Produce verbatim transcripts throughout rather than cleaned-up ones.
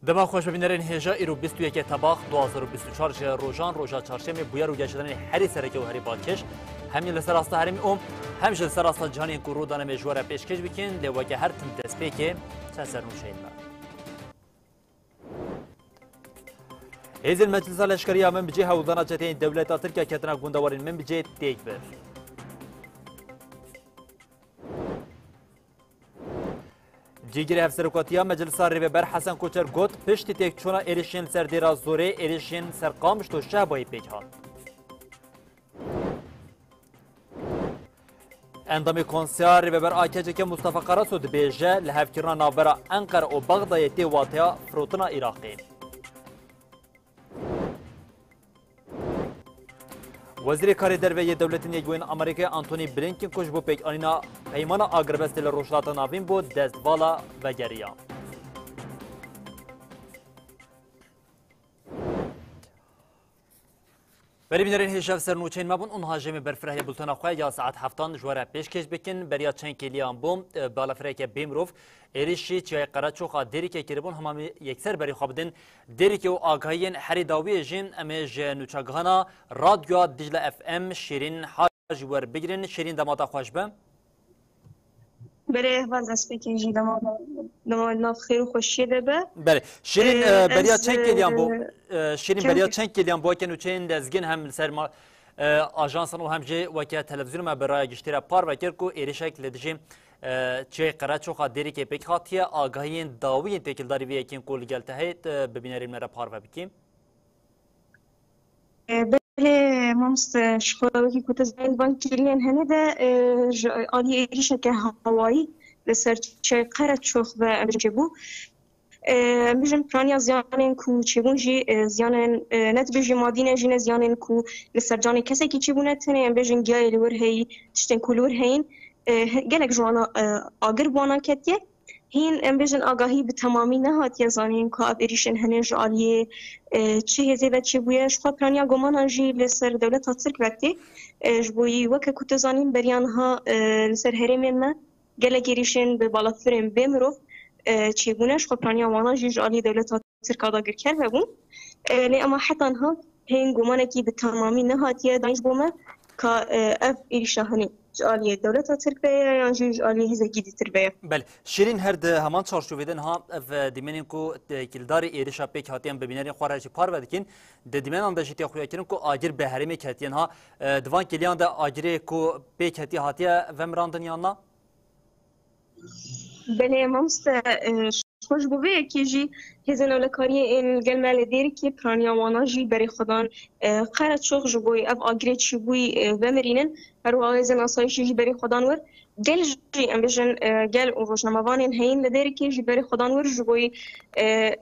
Dema xweş be bînerên hêja, îro bîst û yekê Tebax du hazar û bîst û çar ji rojan, roja çarşemê, bûyer û geşedanên herî sereke û herî balkêş, hem li ser asta herêmê û hem jî li ser asta cihanê yên ku rû dane me ji we re pêşkêş bikin, lê weke her tim destpêkê çend sernûçeyên me. Hêzên Meclisa Leşkerî ya Minbicê hewldana çeteyên dewleta Tirk ya ketina gundewarên Minbicê têk bir. Cîgirê Hevserokatiya Meclisa Rêveber Hesen Koçer got, piştî têkçûna êrişên li ser Dêra Zorê, êrişên ser Qamişlo Şehbayê pêk hat. Endamê Konseya Rêveber A K C K Mustafa Karaso dibêje, lihevkirina navbera Enqere û Bexdayê tê wateya firotina Iraqê. Wezîrê Karê Derve yê Dewletên Yekbûyên Amerîkayê Antony Blinken ku ji bo pêkanîna peymana agirbestê li Rojhilata Navîn bû, dest vala vegeriya. Belê bînerên hêja, ev ser nûçeyên me bûn û niha jê me berfirehê bultena xwe ya saet heftan ji we re pêşkêş bikin. Beriya çend kêliyan bû, e, balafireke bê mirov êrişî çiyayê Qereçoxa Dêrikê kiribûn. Hema em ê yekser berê xwe bidin Dêrikê û agahiyên herî dawiyê jî em ê ji nûçegihana Radyoya Dicle F M Şêrîn Hacî werbigirin. Şêrîn, dema te xweş be. Belê, heval destpêkê jî dema, dema nav xêr û xweşiyê de be. Belê. Şêrîn, Ee, e, beriya ez, çend kêliyan bû? e, E, Şêrîn, çend beriya çend kêliyan bû weke nûçeyên lezgîn hem li ser ma-, e, ajansan û hem jî weke televîzyona me bi raya giştî re parve kir ku êrişek li dijî, e, çiyayê Qereçoxa Dêrikê pêk hatiye. Agahiyên dawî yên têkildarî vê yekê yên ku li gel te heyt, e, bi bînerên me re parve bikî. E, belê, mamoste, ji xwe wekî ku te zanîn, van kêliyên hene de, e, ji alî êrişeke hewayî li ser çiyayê Qereçox ve em çêbû. E, em bêjin piraniya ziyanên ku çêbûn jî, e, ziyanên, e, ne dibêjî madî ne jî ne ziyanên ku li ser canê kesekî çêbûne, tenê em bêjin giyayê li wir heyî, tiştên ku li wir heyîn, e, he-, gelek ji wana, e, agir bi wana ketiye. Hîn em bêjin agahî bi temamî nehatiye zanîn ku ev êrîşên hene ji aliyê, e, çi hêzê ve çêbûye. Ji xwe piraniya gomanan jî li ser dewleta Tirk ve tê. E, ji bo yî weke ku tu zanîn beriya niha, e, li ser herêmên me gelek êrîşên bi balafirên bê mirov, e, çêbûne. Ji xwe piraniya wana jî ji aliyê dewleta Tirk a dagirker vebûn. E, lê ema heta niha hên gumanekî bi temamî nehatiye dayîn ji bo me ka, e, ev êrîşa hinî ji aliyê dewleta Tirk ve ye yan jî ji aliyê hêzekî dîtir ve ye. Belê. Şêrîn, her di heman çarçovê de niha ev, e, dîmenên ku têkildarî êrişa pêk hatiye em bi bînerên xwe re jî parve dikin. Di dîmenan de jî tê xuyakirin ku agir bi herêmê ketiye. Niha, e, di van kêliyan de agirê ku pêk hatiye, hatiye vemirandin yan na? Belê mamoste, e, ji xwe ji bo vê yekê jî hêzên ewlekariyê ên li gel me li Dêrikê piraniya wana jî berê xwe dan, e, Qereçox ji bo ev agirê çêbûyî, e, vemirînin. Her wiha hêzên asayîşê jî berê xwe dan wir. Gel jî em bêjin, e, gel û rojnamevanên heyîn li Dêrikê jî berê xwe dan wir ji bo, e,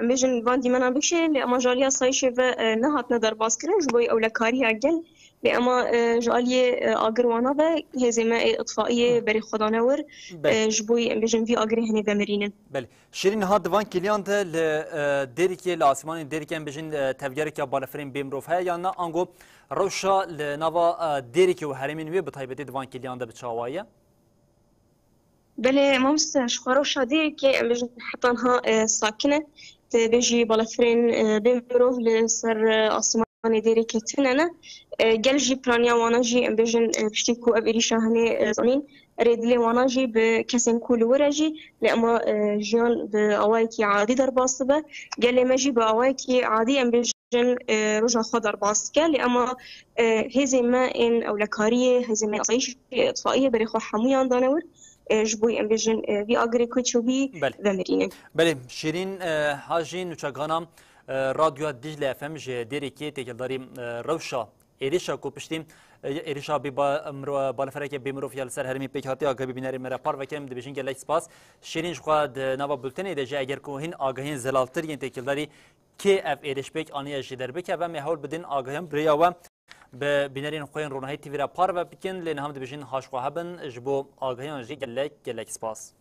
em bêjin van dîmenan bikişînin, lê ema ji alî asayîşê ve, e, nehatine derbas kirin ji bo ewlekariya gel. Lê ema, e, ji aliyê, e, agirwana ve hêzê me ê itfaiyê berê xwe dane wir, Belê. e, ji bo em bêjin vî agirê hinê vemirînin. Belê. Şêrîn, niha di van kêliyan de li, e, Dêrikê, li asîmanên Dêrikê em bêjin, e, tevgereke balafirên bê mirov heye yan na? Ango rewşa li nava, e, Dêrikê û herêmên wê bi taybetî di van kêliyan de bi çawa ye? Belê, mamoste, ji xwe rewşa Dêrikê em bêjin heta niha, e, sakin e. Te bêjî balafirên, e, bê mirov li ser, e, asîmanê Dêrikê tune ne. E, gel jî piraniya wana jî em bêjin, e, piştî ku ev êrîşa hinê, e, zanîn, erê dilê wana jî bi kesên ku li wir e jî, lê ema, e, jiyan bi awayekî adî derbas dibe. Gelê me jî bi awayekî adî em bêjin, e, roja xwe derbas dike. Lê ema, e, hêzên me ên ewlekariyê, hêzên me asayîşê, itfaiyê berê xwe hemûyan dane wir, e, ji bo em bêjin, e, vî agirê ku çûbî Belê. vemirînin. Belê, Şêrîn, e, Hacî, nûçegana, e, Radyoya Dicle F M ji Dêrikê têkildarî, e, rewşa êrişa ku piştî, e, êrişa bê ba-, miro-, balafirekê bê mirov ya li ser herêmê pêk hatiye, agahî bi bînerê me re parve kirin, dibêjin gelek spas. Şêrîn, ji xwe di nava bultenê de jî eger ku hîn agahiyên zelaltir yên têkildarî kê ev êriş pêk aniye jî derbikeve, em ê hewl bidin agahiyan bi rêya we bi bînerên xwe yên Ronahî T V re parve bikin, lê niha em dibêjin ha ji xwe hebin, ji bo agahiyan jî gelek, gelek spas.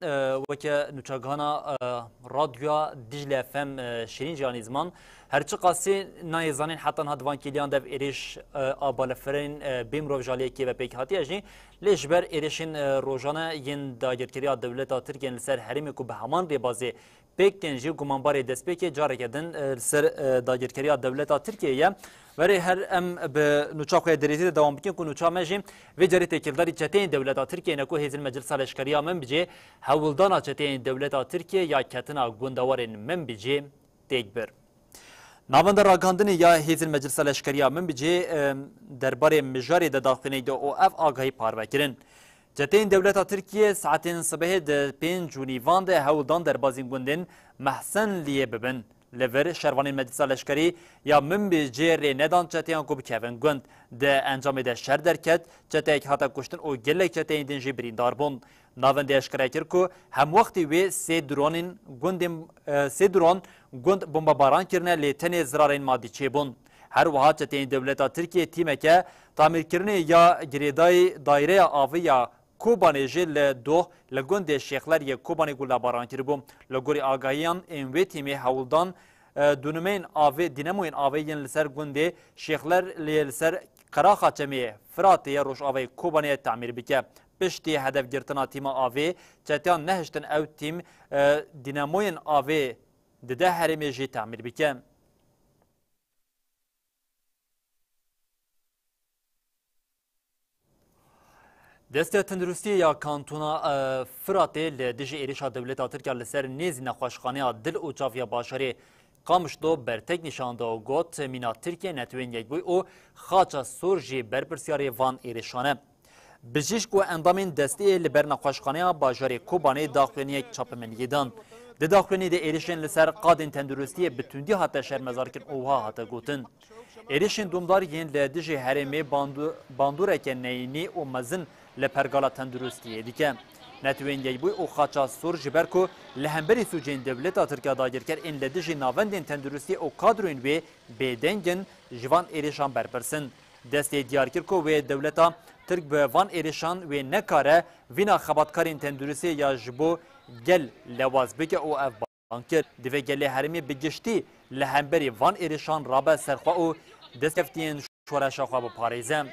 e, weke nûçegihana, e, radyoya Dîcle F M, e, Şîrîn Cihanî ziman. Her çiqasî nayê zanîn heta niha di van kêliyan de ev êrîş, e, a balefirên, e, bê mirovjaliyekê ve pêk hatiye jî. Lê ji ber êrişên, e, rojane yên dagirkeriya dewleta Tirkiyê li ser herêmê ku bi heman rêbazê pêk tên jî gumanbarê destpêkê careke din, e, li ser, e, dagirkeriya dewleta Tirkiyê ye. Werê her em bi nûça xwe yê derêtî de dewam bikin ku nûça me jî vê carê têkildarî çeteyên dewleta Tirkiyê ne ku hêzên Meclisa Leşkeriya Minbicê hewldana çeteyên dewleta Tirkiyê ya ketina gundewarên Minbicê têk bir. Navenda ragihandinê ya hêzên Meclisa Leşkeriya Minbicê, e, derbarê mijarê de daxuyaniyek da û ev agahî parve kirin. Çeteyên dewleta Tirkiyê saetên sibehê di pênc û nîvan de hewl dan derbazîn gundên Mehsenliyê bibin. Li vir şervanên Meclisa Leşkerî ya Minbicê rê nedan çeteyan ku bikevin gund. Di encamê de şer derket, çeteyek hate kuştin û gelek çeteyên din jî birîndar bûn. Navendê eşkere kir ku hemwextî wê sê dronên gundên, e, sê dron gund bombebaran kirine, lê tenê zirarên madî çêbûn. Her wiha çeteyên dewleta Tirkiyê tîmeke tamîrkirinê ya girêdayî Daireya Avê ya Kobanê jî li doh li gundê Şêxler yê Kobanê gulebaran kiribû. Li gorî agahiyan ên wê tîmê hewldan, e, dûnimeyên avê, dînemoyên avê yên li ser gundê Şêxler lê li ser qeraxa çemê Firatê yê rojavayê Kobanê tamîr bike. Piştî hedefgirtina tîma avê, çeteyan nehiştin ew tîm, e, dînemoyên avê di deh herêmê jî tamîr bike. Desteya Tenduristiyê ya Kantona, e, Firatê li dijî êrişa dewleta Tirk ya li ser nêzî nexweşxaneya dil û çav ya bajarê Qamişlo bertek nîşan da û got, mîna Tirkiye Netewên Yekbûyî û Xaça Sor jî berpirsiyarê van êrişan e. Bijîşk û endamên desteyê li ber nexweşxaneya bajarê Kobanê daxuyaniyek çapemeniyê dan. Di daxuyanî de êrişên li ser qadên tenduristiyê bi tundî hate şermezarkirin û wiha hate gotin, êrişên domdar yên li dijî herêmê bandu-, bandoreke neyînî û mezin li pergala tenduristiyê dike. Netewên Yekbûyî û Xaça Sor ji ber ku li hemberî sûcên dewleta Tirk ya dagirker ên li dijî navendên tenduristiyê û kadroyên wê bêdeng in, ji van êrişan berpirs in. Destê diyar kir ku wê dewleta Tirk bi van êrişan wê nekare vîna xebatkarên tenduristiyê ya ji bo gel lewaz bike û ev bang kir, divê gelê herêmê bi giştî li hemberî van êrişan rabe ser xwe û destkeftiyên şoreşa xwe biparêze.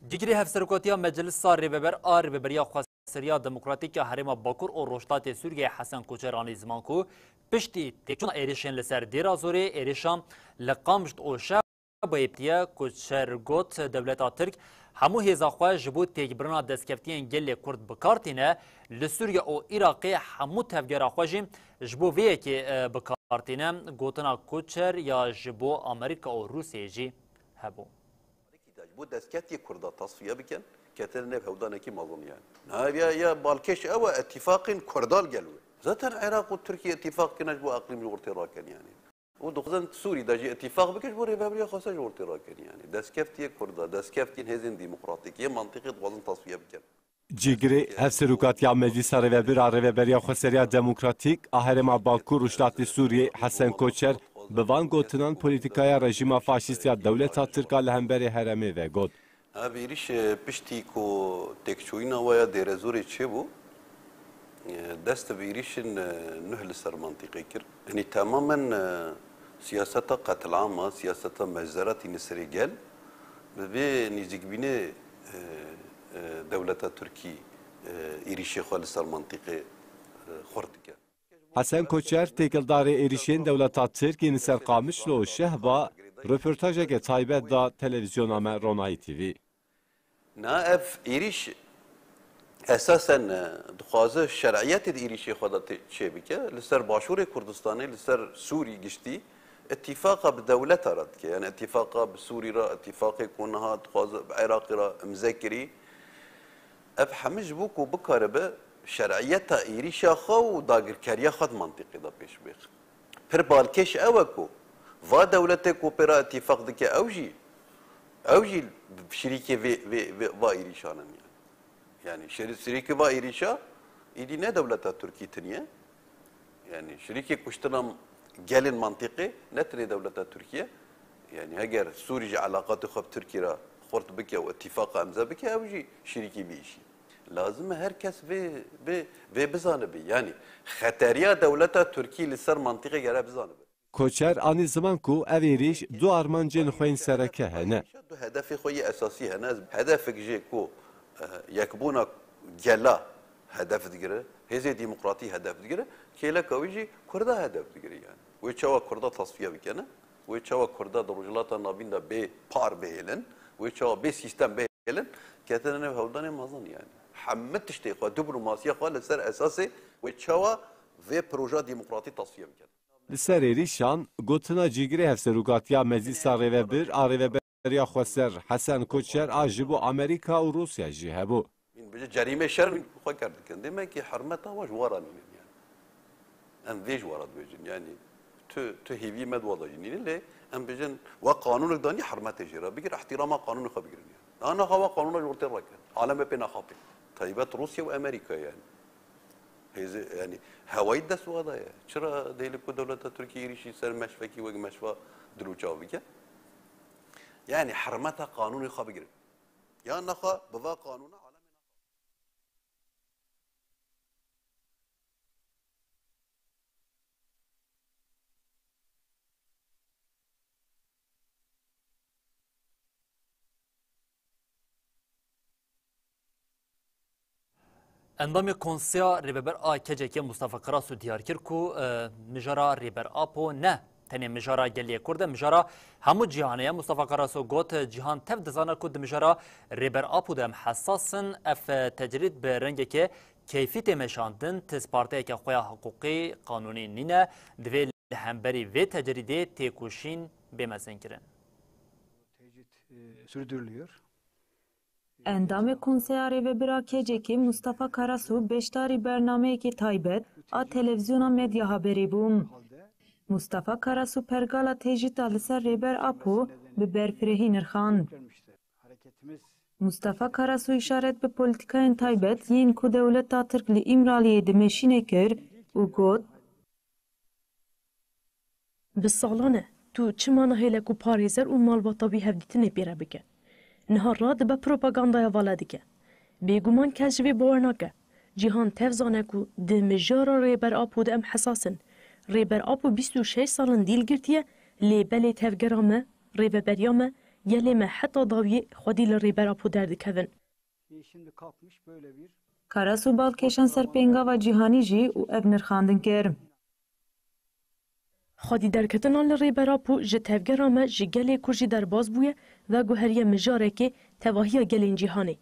Cîgirê Hevserokatiya Meclisa Rêveber a Rêveberiya Xweseriya Demokratîk ya Herêma Bakur û Rojhilatê Sûriyeyê Hesen Koçer anî ziman ku piştî têkçûna êrişên li ser Dêra Zorê, êrişa li Qamişlo û Şehbayê bitiye. Koçer got, dewleta Tirk hemû hêza xwe ji bo têkbirina destkeftiyên gelê Kurd bi kar tîne, li Sûriye û Iraqê hemû tevgera xwe jî ji bo vê yekê, e, bi kar tîne. Gotina Koçer ya ji bo Amerîka û Rûsyayê jî hebû. Ji bo destkeftiyê Kurda tasfiye bikin, ketine nêv hewldanekî mezin yani. Na ya, ya balkêş ew e, îtîfaqên Kurda li gel wê. Zaten Iraq û Tirkiye îtîfaq kirine ji bo eqlîm ji ortê rakin yani. Û dixwazin Sûrî de jî îtîfaq bikin ji bo rêveberiya xwese ji ortê rakin yani. Destkeftiyê Kurda, destkeftiyên hêzên demokratîk yê mentiqê dixwazin tasfiye bikin. Cîgirê Hevserokatiya Meclîsa Rêvebir a Rêveberiya Xweseriya Demokratîk a Herêma Bakur Rojhilatê Sûriyê Hesen Koçer bi van gotinan polîtîkaya rejîma faşîst ya dewleta Tirk a li hemberî herêmê vegot. Ev êrîş, e, piştî ku têkçûyîna we ya Dêrezorê çêbû, e, dest bi êrîşên, e, nuh li ser mentiqê kir. Yanî temamen, e, siyaseta qetilam a, siyaseta meczeratî li serê gel bi vê nêzîkbînê, e, e, dewleta Tirkî, e, êrîşê xwe li ser mentiqê, e, xurt dike. Hesen Koçer, têkildarê êrîşên dewleta Tirk yên li ser Qamişlo û Şehba, roportajeke taybet da televîzyona me Ronahî T V. Na ev êrîş esasen, e, dixwaze şer'iyetê di êrîşê xwe de tê-, çêbike. Li ser Başûrê Kurdistanê, li ser Sûrî giştî, îtîfaqa bi dewleta re dike. Yani îtîfaqa bi Sûrî re, îtîfaqê ku niha dixwaze bi Iraqê re imze kirî. Ev hemî ji bo ku bikaribe şer'iyeta êrîşa xwe û dagirkeriya xwe di mentiqê de pêş bêxe. Pir balkêş ew e ku va dewletê ku pê re îtîfaq dike ew jî, ew jî şirîkê vê, vê, vê, va êrîşan in yani. Yani şirî-, şirîkê va êrîşa îdî ne dewleta Tirkî tiniye. Yani şirîkê kuştina gelên mentiqê ne tenê dewleta Tirkiye. Yani heger Sûrî ji elaqatê xwe bi Tirkî re xurt bike û îtîfaqa imze bike, ew jî şirîkî vî îşî. Lazim e her kes vê, vê, vê bizanibe. Yanî xeteriya dewleta Tirkî li ser mantîqê gere bizanibe. Koçer anî ziman ku ev êrîş du armancên xwe yên sereke hene. Du hedefê xwe yê esasî hene. Ez hedefek jê ku, e, yekbûna gela hedef digire, hêzê demokratî hedef digire, kêleka wî jî Kurda hedef digire yani. Wê çawa Kurda tasfiye bikene, wê çawa Kurda di Rojhilata Navîn de bê par bihêlin, wê çawa bê sîstem bihêlin, ketine nêv hewldanê mezin yani. Hemî tiştê xwe, diplomasiya xwe li ser esasê wê çawa vê proja demokratî tasfiye bikene. Li ser êrîşan, gotina cîgirê hevserokatiya Meclîsa Rêvebir a Rêveberiya Xweser Hesen Koçer a ji bo Amerîka û Rûsya jî hebû. Min bêje cerîmê şer xwe kar dikin. Demek ki hurmeta we ji we re nînin yani. Em vê ji we re dibêjin yani. Tu, tu hêviyê me di we de jî nînin lê em bêjin we qanûnek danî hurmetê jê re bigir, ihtirama qanûnê xwe bigirin yani. Ana xwe we qanûna ji ortê re kin. Alem e pê naxapê. Taybet Rûsya û Amerîka yani. Hêzê, yani, hewayî dest wa da ye. Çira dêli ku dewleta Tirkiyê êrîşî ser meşvekî wek meşva dilûçav bike? Yani, hurmeta qanûnê xwe bigirin. Ya nexwe bi va qanûna alemê Endamê Konseya Rêveber a K C K Mustafa Karasu diyar kir ku, e, mijara Rêber Apo ne tenê mijara gelê Kurd e, mijara hemû cîhanê ye. Mustafa Karasu got, cîhan tev dizane ku di mijara Rêber Apo de em hesas in. Ev, e, tecrîd bi rengekê keyfî tê meşandin, tiz partiyeke xwe ya hiqûqî, qanûnî nîne. Divê li hemberî vê tecrîdê têkoşîn bê mezinkirin. Tecrit, e, sürdürülüyor. Endamê Konseya Rêvebir a K C K Mustafa Karasu beşdarî bernameyekî taybet a televîzyona Medya Haberê bû. Mustafa Karasu pergala tecrîta li ser Rêber Apo bi berfirehî nirxand. Mustafa Karasu îşaret bi polîtîkayên taybet yên ku dewleta Tirk li Îmraliyê dimeşîne kir û got, Bi salan e, tu çima nahêle ku parêzer û malbata wî hevdîtinê pê re bike? Niha radibe propagandaya vala dike. Bêguman kes ji vê bawer nake. Cîhan tev zane ku di mijara Rêber Apo de em hesas in. Rêber Apo bîst û şeş sal in dîl girtiye, lê belê tevgera me, rêveberiya me, gelê me heta dawiyê xwedî li Rêber Apo derdikevin. Karasu bal kêşan ser pêngava cîhanî jî û ev nirxandin kir. Xwedî derketina li Rêber Apo ji tevgera me, ji gelê Kurd jî derbas bûye, veguheriye mijarekê tevahiya gelên cîhanê.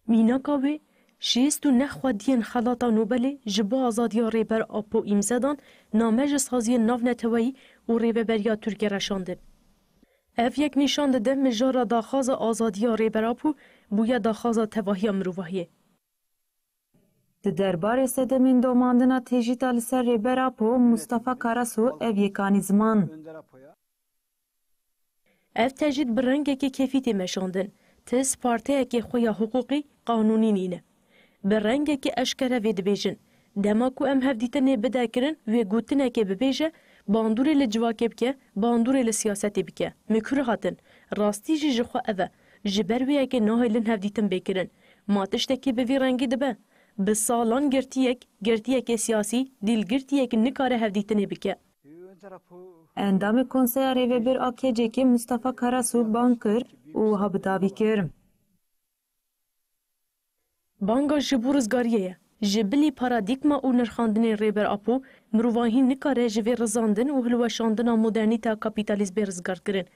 Mînaka wê, şêst û neh xwediyên Xelata Nobelê ji bo azadiya Rêber Apo îmze dan, name ji saziyên navneteweyî û rêveberiya Tirkiyê re şandin. Ev yek nîşan dide mijara daxwaza azadiya Rêber Apo bûye daxwaza tevahiya mirovahiyê. Di derbarê sedemên domandina tecrîta li ser Rêber Apo, Mustafa Karasu ev yek anî ziman. Ev tecrîd bi rengekê keyfî tê meşandin. Tiz parteyekê xwe ya hiqûqî, qanûnî nîne. Bi rengekî eşkere vê dibêjin. Dema ku em hevdîtinê bide kirin, wê gotinekê bibêje, bandorê li civakê bike, bandorê li siyasetê bike. Min kûr hatin. Rastî jî ji xwe ev e. Ji ber wê yekê nahêlin hevdîtin bê kirin. Ma tiştekî bi vî rengî dibe? Bi salan girtiyek, girtiyekê siyasî, dîlgirtiyek nikare hevdîtinê bike. Endamê Konseya Rêvebir a K C K Mustafa Karasu bang kir û wiha bi dawî kir. Banga ji bo rizgariyê ye. Ji bilî paradîgma û nirxandinên Rêber Apo, mirovahî nikare ji vê rizandin û hilweşandina modernîteya kapîtalîst bê rizgarkirin.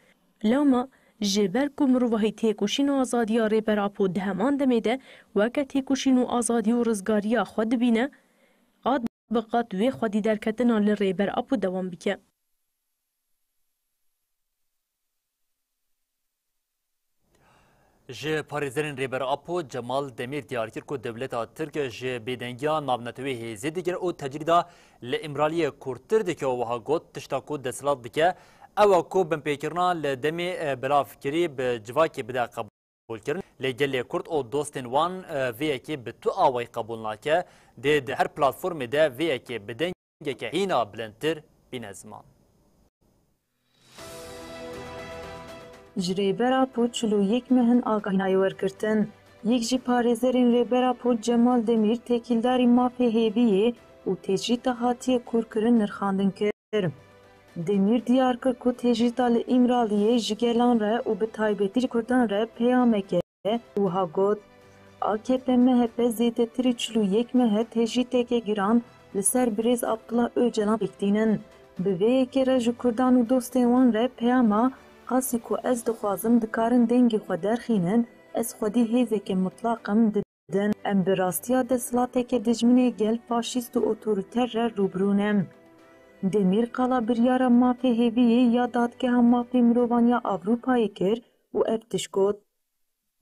Lewma, ji ber ku mirovahî têkoşîn û azadiya Rêber Apo di heman demê de weke têkoşîn û azadî û rizgariya xwe dibîne, qat bi qat wê xwedî derketina li Rêber Apo dewam bike. Ji parêzerên Rêber Apo Cemal Demîr diyar kir ku dewleta Tirk ji bêdengiya navneteweyê hêzê digire û tecrîda li Îmraliyê kûrtir dike û wiha got, tişta ku desthilat dike, ew e ku binpêkirina li demê, e, belavkirî bi civakê bide qebûlkirin. Lê gelê Kurd û dostên wan, e, vê yekê bi tu awayî qebûl nake. Dê di her platformê de vê yekê bi deng geke hîna bilindtir bîne ziman. Ji Rêber Apo çil û yek mehin agahî nayê wergirtin. Yek ji parêzerên Rêber Apo Cemal Demîr têkildarî mafê hêviyê û tecrîta hatiye kûrkirin nirxandin kir. Demîr diyar kir ku tecrîta li Îmraliyê ji gelan re û bi taybetî ji Kurdan re peyameke wiha got, A K P M H P zêdetirî çil û yek meh e tecrîteke giran li ser birêz Abdullah Ocalan pêk tînin. Bi vê yekê re ji Kurdan û dostên wan re peyama qasî ku ez dixwazim dikarin dengê xwe derxînin, ez xwedî hêzeke mutlaq im, didin. Em bi rastiya desthilateke dijminê gel faşîst û otorîter re rûbirû ne. Demîr qala biryara mafê hêviyê ya Dadgeha Mafê Mirovan ya Ewropayê kir û ev tişt got,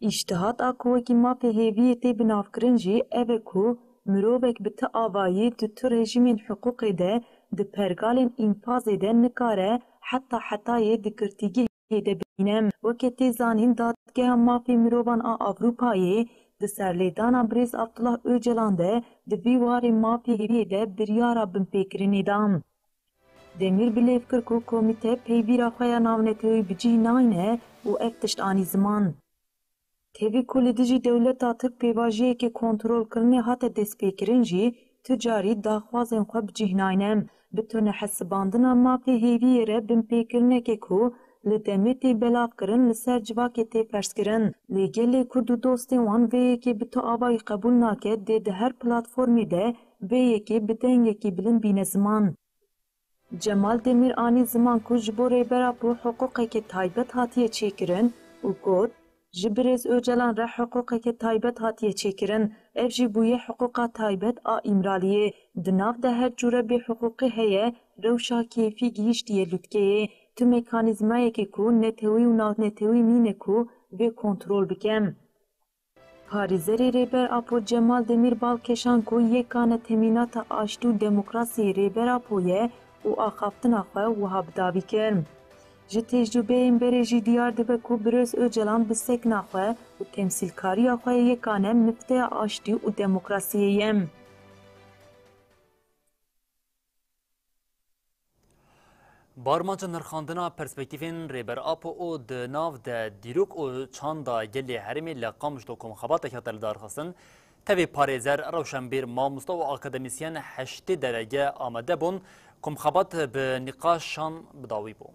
Îştihat a ku wekî mafê hêviyê tê binavkirin jî ev e ku mirovek bi ti avayî di tu rejîmên hiqûqê de di pergalên înfazê de nikare heta hetayê di girtîgehê de bimîne. Weke tê zanîn, Dadgeha Mafê Mirovan a Ewropayê di serlêdana birêz Abdullah Ocalan de di vî warê mafê hêviyê de biryara binpêkirinê da. Demîr bi lêv kir ku komîte peywîra xwe ya navnetewî bi cih nayne û ev tişt anî ziman. Tevî ku li dijî dewleta Tirk pêvajoyeke kontrolkirinê hate destpêkirin jî, tu carî daxwazên xwe bi cih nayne. Bi tunehesibandina mafê hêviyê re binpêkirineke ku li demê tê belavkirin li ser civakê tê ferzkirin. Lê gelê Kurd û dostên wan vê yekê bi tu avayî qebûl nake, dê di her platformê de vê yekê bi dengekî bilind bîne ziman. Cemal Demîr anî ziman ku ji bo Rêber Apo hiqûqeke taybet hatiye çêkirin û got, Ji birêz Ocalan re hiqûqeke taybet hatiye çêkirin. Ev jî bûye hiqûqa taybet a Îmraliyê. Di nav de her cûre bêhiqûqî heye, rewşa kêfî gihîştiye lûtkeyê. Tu mekanîzmayekê ku netewî û navnetewî nîne ku vê kontrol bike. Parêzerê Rêber Apo Cemal Demîr bal kêşan ku yekane temînata aştî û demokrasiyê Rêber Apo ye û axaftina xwe wiha bi dawî kir, Ji tecrûbeyên berê jî diyar dibe ku birêz Ocalan bi sekna xwe û temsîlkariya xwe yekane mifteya aştî û demokrasiyê ye. Bi armanca nirxandina perspektîfên Rêber Apo û di nav de dîrok û çanda gelê herêmê li Qamişlo komxebateke hate lidarxistin, tevî parêzer, rewşenbîr, mamoste û akademîsyen heştê derege amade bûn komxebat bi nîqaşan bi dawî bû.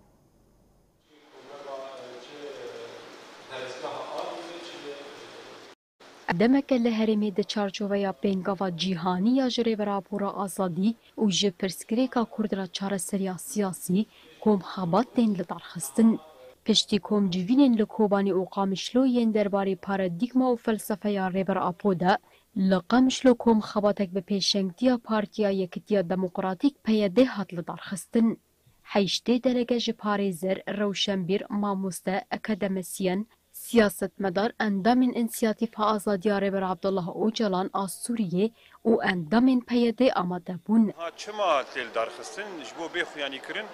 Demeke li herêmê di çarçoveya pêngava cîhanî ya ji Rêber Apo re azadî û ji pirsgirêka Kurd re çareseriya siyasî komxebat tên lidarxistin. Piştî komcivînên li Kobanê û Qamişlo yên derbarê paradîgma û felsefeya Rêber Apo de, li Qamişlo komxebatek bi pêşengtiya Partiya Yekitiya Demokratîk, P Y D, hat lidarxistin. Heştê delege ji parêzer, rewşenbîr, mamoste, akademisyen, siyasetmedar, endamên Însiyatîfa Azadiya Rêber Abdullah Ocalan a Sûriyê û endamên P Y D amade bûn. Ha çima tê lidarxistin, ji bo bê xuyanîkirin,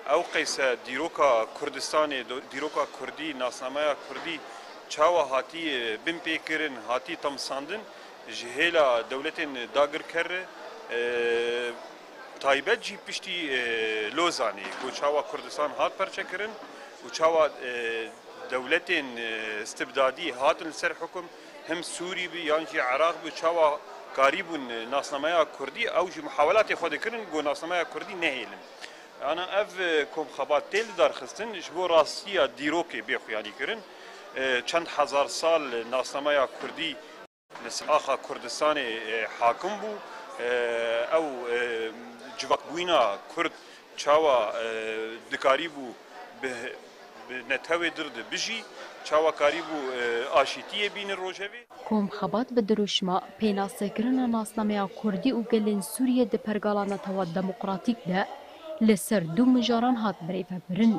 ew qeyse dîroka Kurdistanê, do- dîroka Kurdî, nasnameya Kurdî çawa hatî, e, binpêkirin, hatî temsandin, ji hêla dewletên dagirker re, e, taybet jî piştî, e, Lozanê, ku çawa Kurdistan hat perçekirin û çawa, e, dewletên, e, istibdadî hatin li ser hukum, him Sûrî bi yan jî Iraq bi, çawa karîbûn, e, nasnameya Kurdî, ew jî muhawelatê xwe dikirin ku nasnameya Kurdî nehêlin. Ana ev, e, komxebat tê lidarxistin ji bo rastiya dîrokê bê xuyanîkirin. E, çend hezar sal nasnameya Kurdî li ser axa Kurdistanê, e, hakim bû. E, ew, e, civakbûyîna Kurd çawa, e, dikarîbû bi, bi netewê dir de bijî, çawa karîbû, e, aşîtiyê bîne rojevê. Komxebat bi dirûşma pênasekirina nasnameya Kurdî û gelên Sûriyê di pergala netewa demokratîk de li ser du mijaran hat birêvebirin.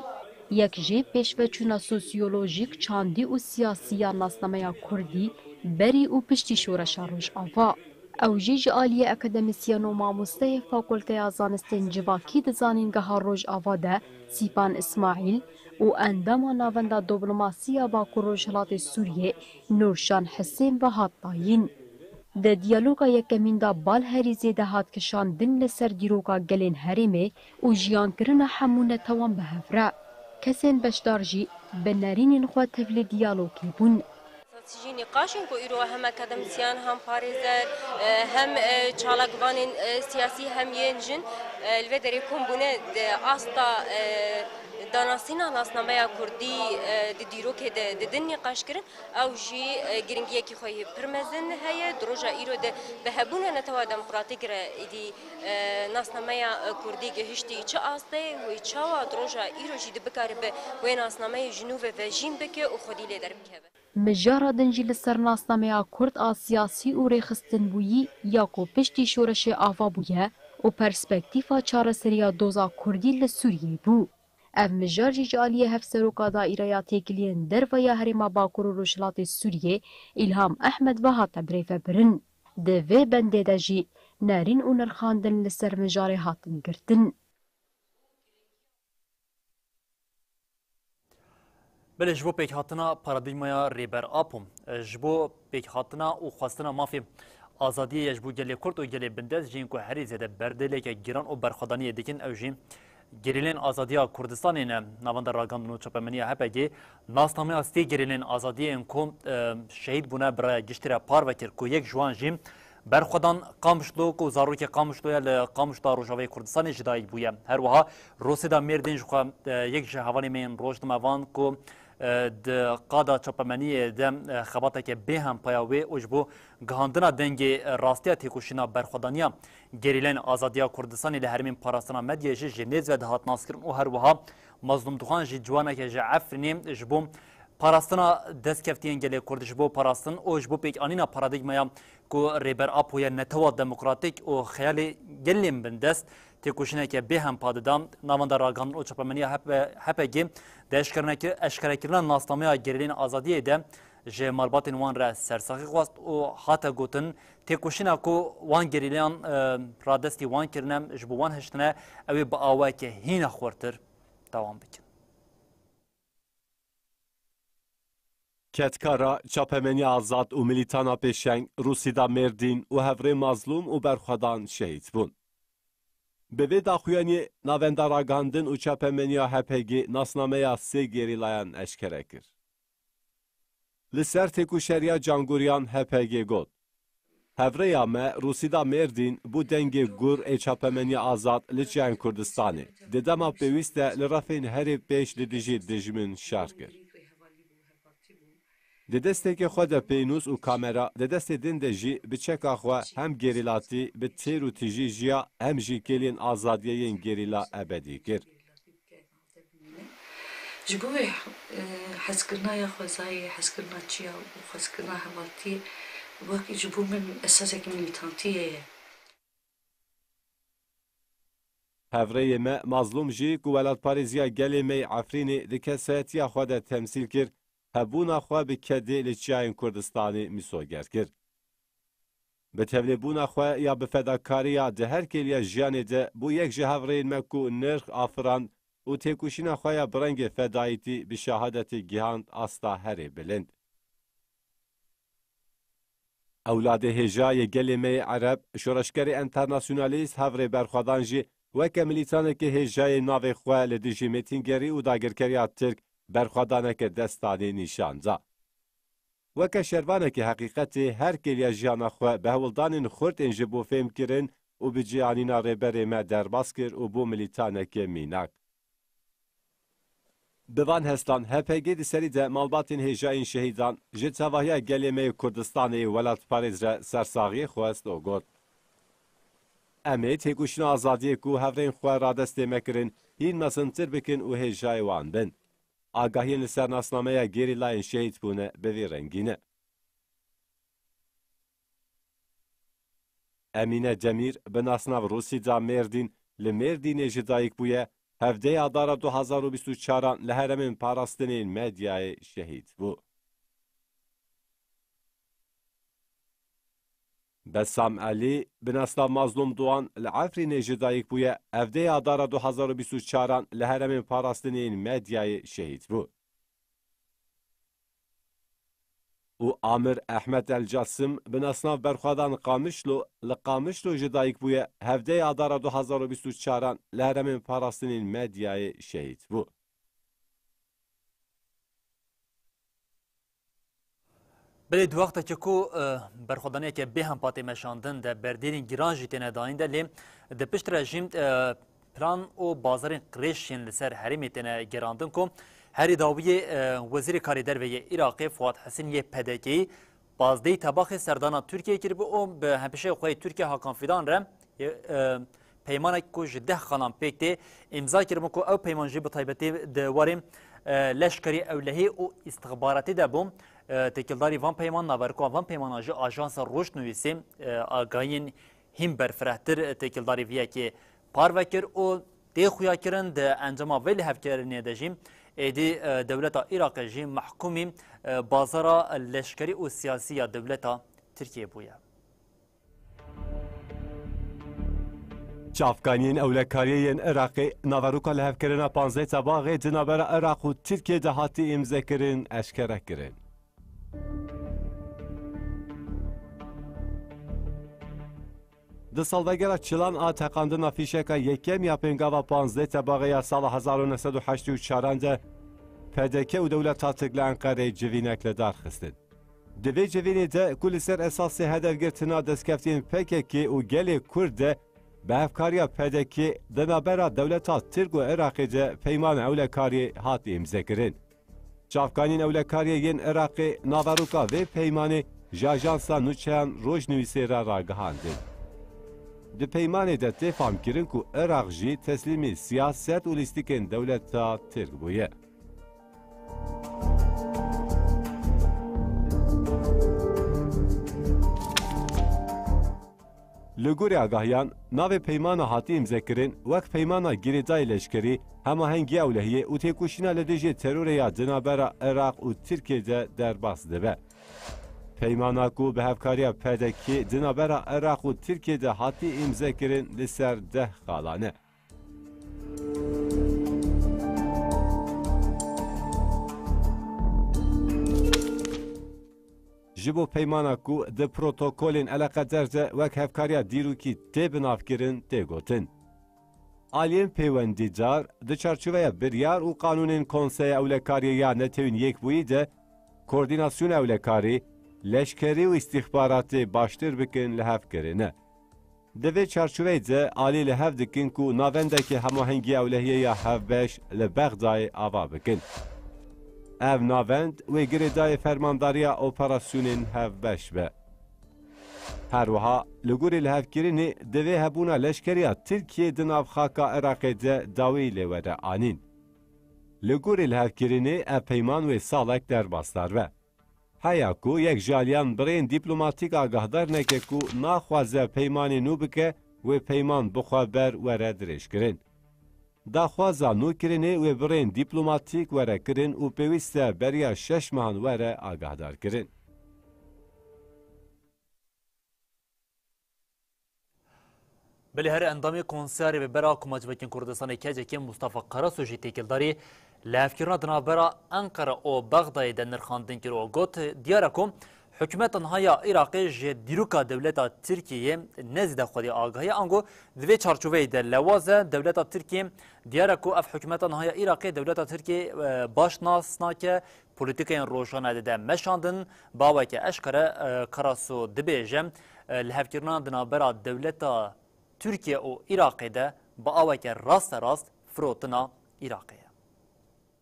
Yek jê pêşveçûna sosyolojîk, çandî û siyasî ya nasnameya Kurdî berî û piştî şoreşa Rojava. Ew jî ji aliyê akademîsyen û mamosteyê Fakulteya Zanistên Civakî di Zanîngeha Rojava de Sîpan Îsmaîl û endama Navenda Dîplomasî ya Bakur Rojhilatê Sûriyê Nûrşan Hisên ve hat dayîn. Di diyaloga yekemîn de bal herî zêde hat kişandin li ser dîroka gelên herêmê û jiyankirina hemû netewan bi hev re. kesên beşdar jî bi nerînên xwe tevlî diyalogê bûn. Jî nîqaşên ku îro hem akademîsyen, hem parêzer, e, hem, e, çalakvanên, e, siyasî, hem yên jin, e, li vê derê kom bûne di asta, e, danasîna nasnameya kurdî, e, di dîrokê de didin nîqaşkirin. Ew jî, e, giringiyekî xwe yê pir mezin heye. Di roja îro de bi hebûna netewa demokratîk re êdî, e, nasnameya, e, kurdî gihiştî çi astê wê çawa di roja îro jî di bikaribe wê nasnameyê ji nû ve vejîn bike û xwedî lê derbikeve. Mijara din jî li ser nasnameya kurd a siyasî û rêxistinbûyî ya ku piştî şoreşê ava bûye û perspektîfa çareseriya doza kurdî li Sûriyeyê bû. Ev mijar jî ji aliyê Hevseroka Daîreya Têkiliyên Derve ya Herêma Bakur û Rojhilatê Sûriyê Îlham Ehmed ve hate birêvebirin. Di vê bendê de jî nerîn û nirxandin li ser mijarê hatin girtin. Belê ji bo pêkhatina paradîgmaya Rêber Apo, ji bo pêkhatina û xwestina mafê azadiyê ye ji bo gelê Kurd û gelê bindest jî ku herî zêde berdêleke giran û berxwedaniyê dikin, ew jî gerîlên azadiya Kurdistanê ne. Navenda Ragandin û Çapemeniya H P G nasnameya sê gerîlên azadiyê yên ku, e, şehîd bûne, bi raya giştî re parve kir ku yek ji wan jî berxwedan Qamişlo ku zarokê Qamişlo ye, li Qamişlo Rojavayê Kurdistanê ji dayik bûye. Her wiha Rosêda Mêrdîn jixwe, e, yek ji hevalên me yên rojnamevan ku, e, di qada çapemeniyê de, e, xebateke bêhempa ya wê û ji bo gihandina dengê, e, rastiya têkoşîna berxwedaniya gerîlên azadiya Kurdistanê li herêmên parastina medyayê jî ji nêz ve dihat naskirin û her wiha Mazlûm Duxan jî ciwaneke ji Efrînê ji bo parastina destkeftiyên gelê Kurd, ji bo parastin û ji bo pêkanîna paradîgmaya ku Rêber Apo ye netewa demokratîk û xeyalê gelên bindest têkoşîneke bêhempa dida. Navenda Ragandin û Çapemeniya H P, H P G di eşkerenekir-, eşkerekirina nasnameya gerîlên azadiyê de ji malbatên wan re sersaxî xwest û hate gotin, têkoşîna ku wan gerîleyan, e, radestî wan kirine, ji bo wan hiştine, ew ê bi awayeke hîna xurtir dewam bikin. Kedkara Çapemeniya Azad û milîtana pêşeng Rûsîda Mêrdîn û hevrê Mazlûm û Berxwedan şehîd bûn. Bi vê daxuyaniyê Navenda Ragandin û Çapemeniya H P G nasnameya sê gerîlayan eşkere kir. Li ser têkoşeriya Cangoriyan H P G got, Hevrêya me Rûsîda Mêrdîn bû dengê gur ê çapemeniya azad li çiyayên Kurdistanê. Di dema pêwîst de li refên herê pêş li dijî dijmin şer kir. Di desteke xwe de pênûs û kamera, di destê din de jî bi çeka xwe hem gerîlatî bi têr û tijî jiya hem jî kêliyên azadiyê yên gerîla ebedî kir. Ji bo wê, e, hezkirina ya xwezayê, hezkirina çiya û hezkirina hevaltiyê wek ji bo min esaseke milîtantiyê ye. Hevrêyê me Mazlûm jî ku welatparêziya gelê me yê Efrînê di kesayetiya xwe de temsîl kir, hebûna xwe bi kedê li çiyayên Kurdistanê misoger kir. Bi tevlêbûna xwe ya bi fedakariya di her kêliya jiyanê de bû yek ji hevrêyên me ku nirx afirand û têkoşîna xwe ya bi rengê fedayîtî bi şehadetê gihand asta herê bilind. Ewladê hêja yê gelê me yê Ereb, şoreşgerê enternasyonalîst Hevrê Berxwedan jî weke milîtanekê hêjayê navê xwe li dijî mêtîngerî û dagirkeriya Tirk berxwedaneke destanî nîşan da. Weke şervanekî heqîqetê her kêliya jiyana xwe bi hewldanên xurt ên ji bo fêhmkirin û bi cih anîna rêberê me derbas kir û bû milîtaneke mînak. Bi van hestan H P G di serî de malbatên hêjayên şehîdan ji tevahiya gelê me yê Kurdistanê yê welatparêz re sersaxiyê xwest û got, Em ê têkoşîna azadiyê ku hevrên xwe radestê me kirin hîn mezintir bikin û hêjayê wan bin. Agahiyên li ser nasnameya gerîlayên şehîd bûne bi vî rengî ne. Emîne Demîr, bi nasnav Rûsîda Mêrdîn, li Mêrdînê ji dayik bûye, hevdeh Adara du hazar û bîst û çaran li herêmên parastinên medyayê şehîd bû. Besam Elî, bi nasnav Mazlûm Doğan, li Efrînê ji dayik bûye, hevdeh Adara du hazar û bîst û çaran li herêmên parastinên medyayê şehîd bû. Û Amir Ehmed El Casim, bi nasnav Berxwedan Qamişlo, li Qamişlo ji dayik bûye, hevdeh Adara du hazar û bîst û çaran li herêmên parastinên medyayê şehîd bû. Belê di wextekê ku, e, berxwedaniyeke bêhempa tê meşandin de berdêlên giran jî têne dayîn de, lê di pişt re jî, e, plan û bazarên qirêj yên li ser herêmê têne gerandin ku herî dawiyê, e, Wezîrê Karê Derve yê Iraqê Fuat Husên yê P D K'yî pazdehî Tebaxê serdana Tirkiyeyê kiribû û bi hempêşeyê xwe yê Tirkiye Hakan Fidan re, e, e, peymanek ku ji deh xalan pêk tê îmza kiribû ku ew peyman jî bi taybetî di warê, e, leşkerî ewlehî û îstixbaratî de bû. E, têkildarî van peyman, naverkoa van peymana ji ajansa Rojnivîsê, e, agahiyên hîn berfirehtir têkildarî vê yekê parve kir û tê xuyakirin di encama vê lihevkirinê de jî êdî, e, dewleta Iraqê jî mehkûmî, e, bazara leşkerî û siyasî ya dewleta Tirkiyê bûye. Çavkaniyên ewlekariyê yên Iraqê naveroka lihevkirina panzdeh Tebaxê di navbera Iraq û Tirkiyê de hatî îmzekirin eşkere kirin. Di salvegera çilan a teqandina fîşeka yekem ya pêngava panzdeh Tebaxê ya sala hezar û neh sed û heştê û çaran de P D K û dewleta Tirk li Enqereyê civînek li dar xistin. Di vê civînê de ku li ser esasê hedefgirtina destkeftiyên P K K û gelê Kurd de bi hevkariya P D K di navbera dewleta Tirk û Iraqê de peymana ewlekariyê hat îmzekirin. Çavkaniyên ewlekariyê yên Iraqê naveroka vê peymanê ji ajansa nûçeyan Rojnivîsê re ragihandin. Di peymanê de tê famkirin ku Iraq jî teslîmî siyaset û lîstikên dewleta Tirk bûye. Li gorî agahiyan, navê peymana hatî îmzekirin wek peymana girêdayî leşkerî, hemahengiya ewlehiyê û têkoşîna li dijî terorê ya di navbera Iraq û Tirkiyê de derbas dibe. Peymana ku bi hevkariya P D K di navbera Iraq û Tirkiyê de hatî îmzekirin li ser deh xalan e. Ji bo peymana ku di protokolên eleqeder de wek hevkariya dîrokî tê binavkirin, tê gotin: Aliyên pêwendîdar di çarçoveya biryar û qanûnên Konseya Ewlekariyê ya Netewên Yekbûyî de koordînasyona ewlekarî, leşkerî û îstîxbaratê baştir bikin, li hev kirine. Di vê çarçoveyê de alî li hev dikin ku navendeke hemahengiya ewlehiyê ya hevbeş li Bexdayê ava bikin. Ev navend wê girêdayê fermandariya operasyonên hevbeş be. Her wiha li gorî lihevkirinê divê hebûna leşkeriya Tirkiyê di nav xaka Iraqê de dawî lê were anîn. Li gorî lihevkirinê ev peyman wê salek derbasdar be. Heya ku yek ji aliyan bi rêyên dîplomatîk agahdar neke ku naxwaze peymanê nû bike, wê peyman bi xwe ber were dirêjkirin. Daxwaza nûkirinê wê bi rêyên dîplomatîk were kirin û pêwîst e beriya şeş mehan were agahdarkirin. Belê her endamê Konseya Rêvebera Komaç Vekên Kurdistanê K C K Mustafa Karasu jî têkildarî lihevkirina di navbera Enqere û Bexdayê de nirxandin kir û got, diyar e ku hikûmeta niha ya Iraqê ji dîroka dewleta Tirkiyeyê ne zêde xwedî agah e, ango di vê çarçoveyê de lewaz e. Dewleta Tirkiyê diyar e ku ev hikûmeta niha ya Iraqê dewleta Tirkiyê, e, baş nas nake, polîtîkeyên rojane dide meşandin. Bi aweke eşkere, e, Karasu dibêje, e, lihevkirina di navbera dewleta Tirkiye û Iraqê de bi aweke rasterast firotina Iraqê ye.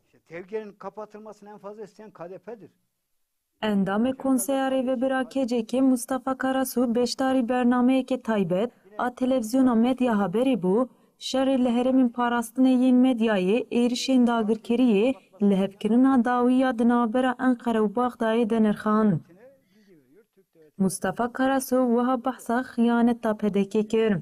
İşte tevgenin kapatılmasını en fazla isteyen K D P'dir. Endamê Konseya Rêvebira K C K Mustafa Karasu beşdarî bernameyeke taybet a televîzyona Medya Haberê bû, şerê li herêmên parastinê yên medyayê, êrişên dagirkeriyê, lihevkirina dawî ya di navbera Enqere û Baxdayê de nirxand. Mustafa Karasu wiha behsa xiyaneta P D K kir.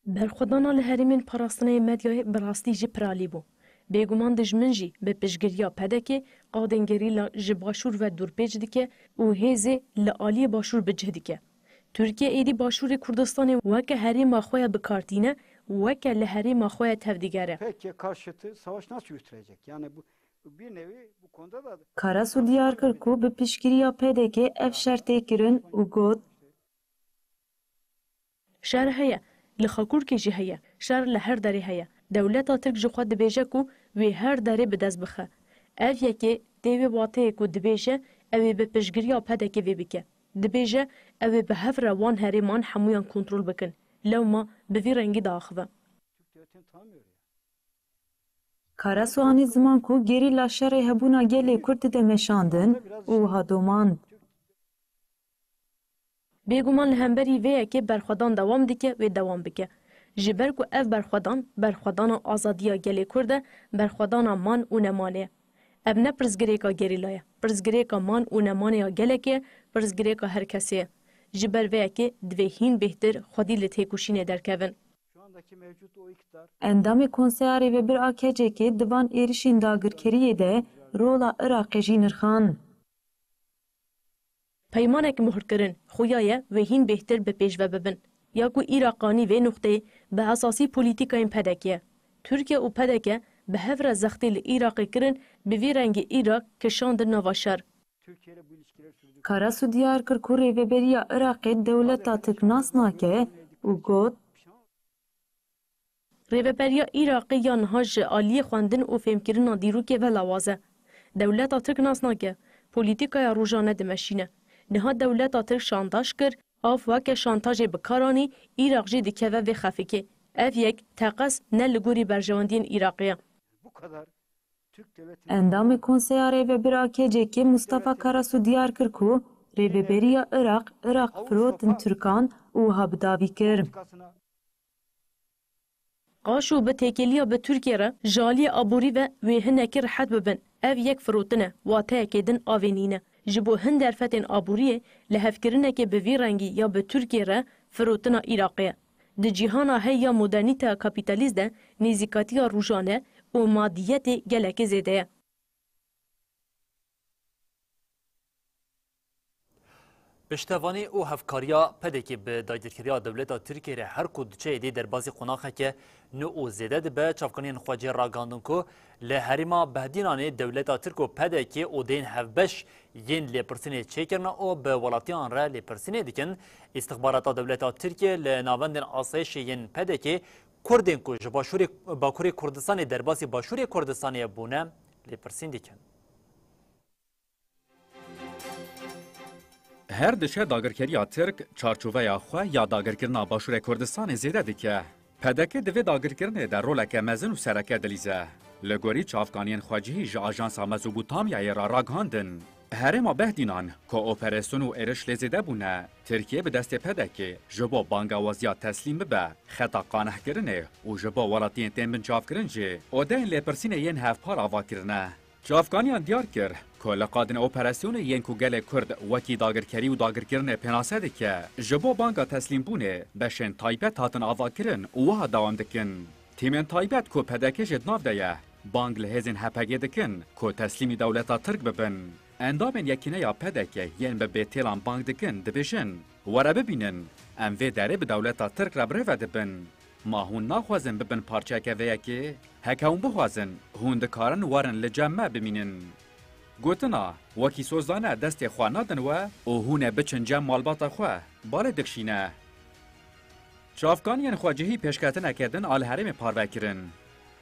Berxwedana li herêmên parastineyê medyayê bi rastî jî piralî bû. Bêguman dijmin jî bi piştgiriya P D K, qadên gerîla ji başûr ve dûrpêç dike û hêzê li aliyê başûr bi cih dike. Tirkiye êdî başûrê Kurdistanê weke herêma xwe ya bi kar tîne, weke li herêma xwe ya tevdigere. P K K karşıtı savaş nasıl yürütülecek? Yani bu, bu bir nevi bu konuda da Karasu diyar kir ku bi piştgiriya P D K ev şer tê kirin û got, Şer heye, li Xakurkê jî heye. Şer li her derê heye. Dewleta Tirk ji xwe dibêje ku wê her derê bi dest bixe. Ev yekê Tê wê wateyê ku dibêje, ew ê bi piştgiriya P D K'ê vê bike. Dibêje, ew ê bi hev re wan herêman hemûyan kontrol bikin. Lewma bi vî rengî diaxive. Karasu anî ziman ku gerîla şerê hebûna gelê Kurd dide meşandin û wiha domand. Bêguman li hemberî vê yekê berxwedan dewam dike, wê dewam bike. Ji ber ku ev berxwedan, berxwedana azadiya gelê Kurd e, berxwedana man û nemanê ye. Ev ne pirsgirêka gerîla ye, pirsgirêka man û nemanê ya gelekê ye, pirsgirêka her kesê ye. Ji ber vê yekê divê hîn bêhtir xwedî li têkoşînê derkevin. Endamê Konseya Rêvebir a K C K'ê di van êrişên dagirkeriyê de rola Iraqê jî nirxand. Peymanek muhrkirin xuya ye wê hîn bêhtir bi pêş ve bibin. Ya ku Iraq anî vê nuqteyê bi esasî polîtîkayên P D K'ê ye. Tirkiye û P D K bi hev re zextê li Iraqê kirin, bi vî rengî Iraq kişandin nava şer. Karasu diyar kir ku rêveberiya Iraqê dewleta Tirk nas nake û got, Rêveberiya Iraqê ya niha ji aliyê xwendin û fêmkirina dîrokê ve lawaz e. Dewleta Tirk nas nake, polîtîkaya rojane dimeşîne. Niha dewleta Tirk şantaj kir, av weke şantajê bi kar anî, Iraq jî dikeve vê xefikê. Ev yek teqez ne li gorî berjewendiyên Iraqê ye. Endamê Konseya Rêvebir a K C K'ê Mustafa Karasu diyar kir ku rêveberiya Iraq, Iraq firotin Tirkan û wiha bi dawî kir. Qaşo bi têkiliya bi Tirkiye re ji aliyê aborî ve wê hinekî rihet bibin. Ev yek firotin e, wateyekê din avê nîne. Ji bo hin derfetên aboriyê lihevkirinekê bi vî rengî ya bi Tirkiye re firotina Iraqê ye. Di cîhana hey ya modernîteya kapîtalîst de nêzîkatiya rojane û madiyetê gelekê zêde ye. Piştevanî û hevkariya P D K'ê bi dagirkeriya dewleta Tirkiyê re her ku diçe êdî derbasî qonaxeke nû û zêde dibe. Çavkaniyên xwecihî ragihandin ku li herêma Behdînanê dewleta Tirk û P D K'ê odeyên hevbeş yên lêpirsînê çêkirine û bi welatiyan re lêpirsînê dikin. Îstixbarata dewleta Tirkiyê li navendên asayişê yên P D K'ê Kurdên ku ji başûrê, Bakurê Kurdistanê derbasî Başûrê Kurdistanê bûne, lêpirsîn dikin. Her diçe dagirkeriya Tirk çarçoveya xwe ya dagirkirina Başûrê Kurdistanê zêde dike. P D K di vê dagirkirinê de roleke mezin û sereke dilîze. Li gorî çavkaniyên xwecihî ji Ajansa Mezopotamyayê re ragihandin, herêma Behdînan ku operasyon û êriş lê zêde bûne, Tirkiye bi destê P D K'ê ji bo bangewaziya teslîm bibe, xeta qanehkirinê û ji bo welatiyên tên binçavkirin jî odeyên lêpirsînê yên hevpar ava kirine. Çavkaniyan diyar kir ku li qadên operasyonê yên ku gelê Kurd wekî dagirkerî û dagirkirinê pênase dike, ji bo banga teslîmbûnê beşên taybet hatin avakirin û wiha dewam dikin. Tîmên taybet ku P D K jî di nav de ye, bang li hêzên H P G dikin ku teslîmî dewleta Tirk bibin. Endamên Yekîneya P D K yên bi bêtêlan bang dikin, dibêjin, Were bibînin, em vê derê bi dewleta Tirk re bi rê ve dibin. Ma hûn naxwazin bibin parçeyeke vê yekê? Heke hûn bixwazin, hûn dikarin werin li cem me bimînin. Gotina, wekî sozdane destê xwe nadin we û hûn ê biçin cem malbata xwe, balê dikişîne. Çavkaniyên xwecihî pêşketineke din a li herêmê parve kirin.